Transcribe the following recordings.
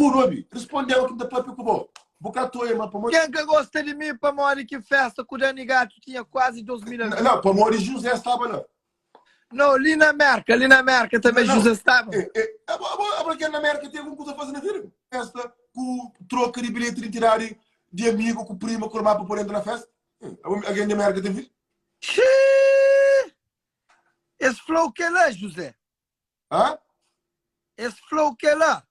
kudu obi, responde-m ki N ta papia ku bo. Bu ka ta oia ma pamodi. Ken ka gosta di mi pamodi ki festa ku Dani Gato tinha kuazi 2000 algen? Nau, pamodi Juzé staba la. Nau, li na Merka, li na Merka tanbe Juzé staba. E, e, abo, abo, abo algen na Merka ten algun kuza faze na vida? Festa ku troka di bilheti di identidadi di amigu ku prima ku irma pa pode entra na festa? Abo algen di Merka ten vida? Txii! Es fla-u kel-la, Juzé? Hã? Es fla-u kel-la?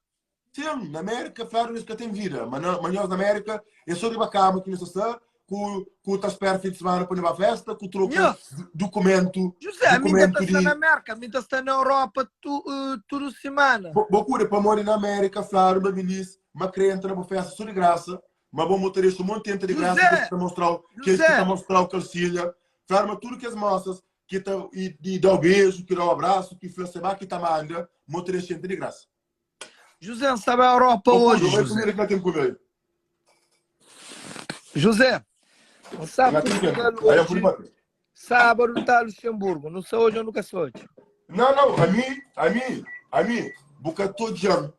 Sin, na Mérika fladu ma es ka ten vida, ma na, ma nhos na Mérika é sô riba kama ki nhos ta sta, ku, ku ta spera fin di simana pa nhos ba festa, ku troka Nhos. dukumentu, José, ami N ka ta dukumentu sta di. na Mérka, ami N ta sta na Europa tu, uh, tudu simana. Bo, bo kuda, pamodi na Mérika fladu ma minis ma kre entra na bu festa sô di grasa, ma bo mo ta dexa un monti entra di grasa, kes José! ki ta mostrau, kes ki ta José! mostrau kalsinha, fladu ma tudu kes mosas ki ta i dau beju, ki dau abrasu, ki fla seba ki ta manda, mo ta dexa entra di grasa. José, N sta ba Europa Ô, oji, Kudu, vai José. kumida ki na ten kume aí. José, N sta Na tem Portugal tempo. Aí eu fui oji, bater. sábadu N ta Luxemburgo. Nu sa oji ou nu ka sa oji? Não, não, a mi, a mi, a mi, bu ka ta odja-m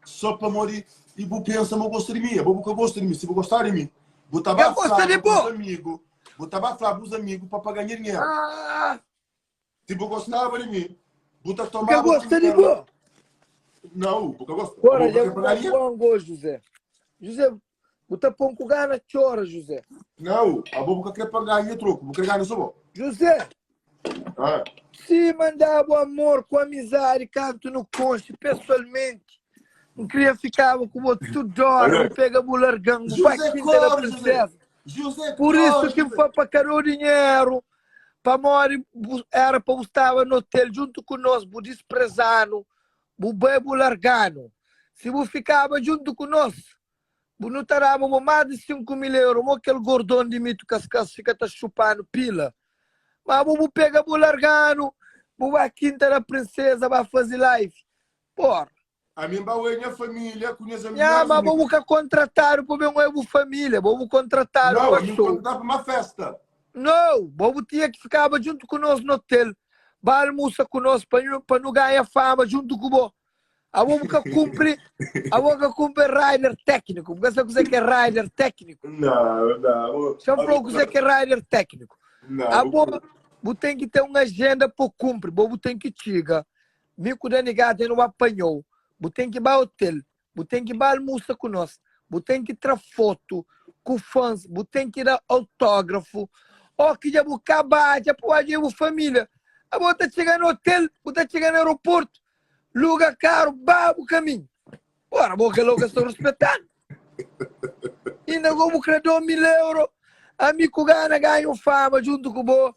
só pamodi i bu pensa ma bu gosta di mi. Abo bu ka gosta di mi. Si bu gostaba di mi, bu ta Nha ba gosta di flaba bus bo! amigu, bu ta ba fla bus amigu pa pa ganha dinheru. Ah! Si bu gostaba di mi, bu ta N ka tomaba gosta di primeru. bo! Nau, bu ka gosta. Ora, Abo bu dja ka bu krê paga da dinheru. bongo, José. José, bu ta pon ku gana txora, José. Nau, abo bu ka krê paga nha troku, bu krê gana sô bo. José, Ah. si mandaba amor ku amizadi kantu nu konxe pesoalmenti, N kria fikaba ku bo tudu ora, bu pega bu largan, bu bai José kinta da kore, José. prinsesa. José Pur isu kore, ki N José. fa pa ka dau dinheru, pamodi bu era pa bu staba na otel djuntu ku nos, bu dispreza-nu, bu bai bu larga-nu. Si bu fikaba djuntu ku nos, bu nu ta daba bo más di 5000 euro, mo kel gordon di Mito Kaskas fika ta xupa-nu pila. Ma bo bu pega bu larga-nu, bu ba Kinta da Prinseza ba faze live. Porra! Ami N ba oia nha família ku nhas Nha, melhores ma bo amigus. bu ka kontratadu pa ben oia bu família, bo bu kontratadu Nau, pa ami N show. kontratadu pa ma festa. Nau, bo bu tinha ki fikaba djuntu ku nos na otel, ba almusa ku nos pa nu pa nu ganha fama djuntu ku bo. Abo bu ka kunpri, abo ka kunpri rider tékniku. Bu ka sabe kuzê ki é rider tékniku? Nau, nau. Xa N fla-u kuzê ki é rider tékniku. Nau, Abo bu bu ten ki ten un ajenda pa kunpri, bo bu ten ki txiga Mi ku Dani Gata nu ba panhou, bu ten ki ba hotel, bu ten ki ba almusa ku nos, bu ten ki tra fotu ku fans, bu ten ki da autógrafu, ó ki dja bu ka badja pa ba djobe bu família. Abo ta txiga na hotel, bu ta txiga na aeroportu, luga karu, ba bu kaminhu. Ora, bo kel-la ka sta ruspetanu. Inda go bu kre 2000 euro, ami ku gana ganha un fama djuntu ku bo,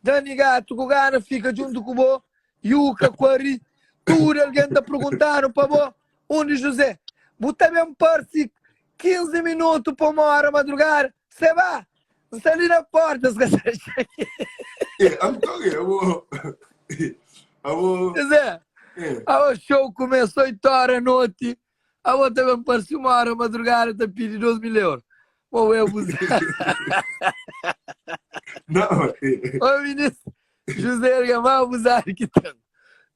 Dani Gato ku gana fika djuntu ku bo, Yuka ku Ari, tudu algen ta perguntanu pa bo, undi José? Bu ta ben parse 15 minutu pa uma ora madrugada? Seba, N sta li na porta, es ka ta atxa Eh, anton, eh, abo, abo, José, eh. abo show kumesa 8 ora noti, Abo ta ben parse uma ora madrugada ta pidi 2000 euro. Bo é abusado. Não, eh. Ô ministro, José é mais abusado que tem.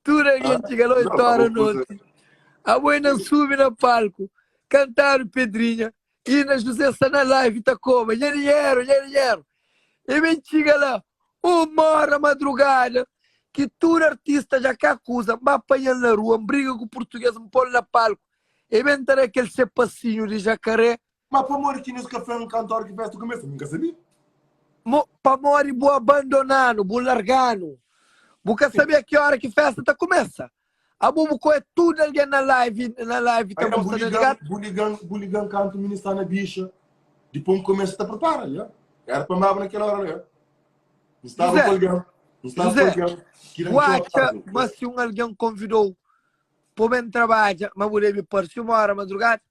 Tudo alguém Ah, chega lá 8 não, horas abo da noite. Abo ainda sube na palco, cantar Pedrinha, e na José está na live, tá como? Nha dinheiro, nha dinheiro. E vem chega lá, uma hora madrugada, ki tudu artista dja ka akuza, N ba panha-l na rua, N briga ku purtugês, N pô-l na palku, e ben ta da kel se pasinhu di jakaré. Ma pamodi ki nhos ka fla-m kantu óra ki festa kumesa? Mi N ka sabia. Mo, pamodi bu abandona-nu, bu larga-nu. Bu ka sabia ki óra ki festa ta kumesa. Abo bu koe tudu algen na live, na live ta Aí, bu mostra na liga-m, ligadu. bu liga-m, bu liga-m kantu mi sta na bixa, dipôs N kumesa ta pripara, ya. Era pa N baba na kel óra la, ya. N staba José, ku algen, N staba ku José, algen ki da-m bu txeu atxa atrazu. ma si un algen konvidou pa bu ben trabadja, ma bu debe parse uma óra madrugada?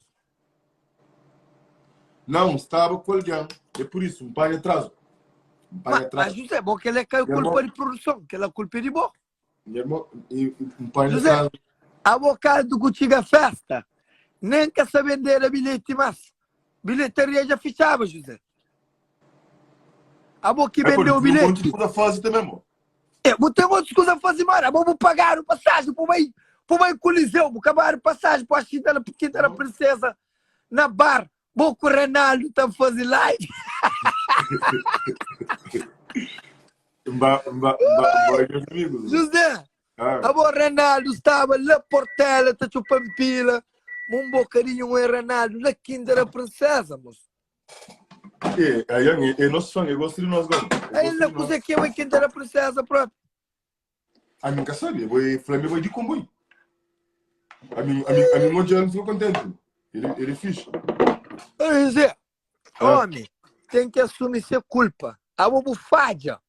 Não, N staba ku algen, é pur isu, N panha atrazu. N Ma, panha ma atrazu. José, bo kel-la é ka Nha kulpa irmon, di produson, kel-la kulpa é di bo. nha irmon, i- i- N panha José, atrazu. abo kantu ku txiga festa, nen ka sa bendeda bilheti más. Bilhetaria dja fitxaba, José. Abo ki Ai, pô, bendeu tinha um monte de bilheti. kuza faze também, mo. É, bu ten otus kuza faze mara. Abo bu pagadu pasaji pa bai. Bu bai Coliseu, bu ka bari passagem pa xinta na Quinta da Princesa, na bar, bo ku Renaldo ta faze live. Mba, mba, mba, mba, meus amigos. José, Ah. abo Renaldo staba la Portela ta txupa pila, um bocadinho um Renaldo na Quinta da Princesa, moço. É, aí é, é nosso fã, eu gosto de nós, gom. Aí na coisa que é Quinta da Princesa próprio. A mim nunca sabe, eu vou Flamengo vai de comboio. A mim, a mim, a mim não fico contente. Ele, ele é fixe. Ô, José, Ah. homem, tem que assumir sua culpa. A bobo falha.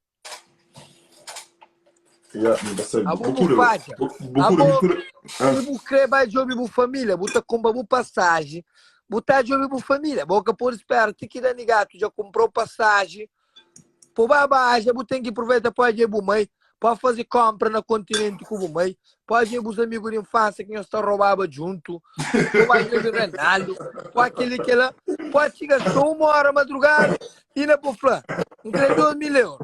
Yeah, nunca sabe. A bobo Bocura, falha. bocura, A bo- mistura. Ah. Se bu crê, vai jogar bu família, bu ta compra bu passagem, bu tá jogar bu família. Boca por espera, te que dani gato já comprou passagem. Pô, babagem, bu tem que aproveitar pode ir bu mãe, pode fazer compra na continente com bu mãe, pode ir os amigos de infância que nós tá roubava junto, pô, vai jogar Renaldo, pode aquele que lá, pode chegar só uma hora madrugada e na pô flá, um 2 mil euros.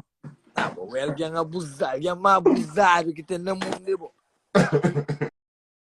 Ah, bom, é alguém abusado, alguém mais abusado que tem no mundo, bom.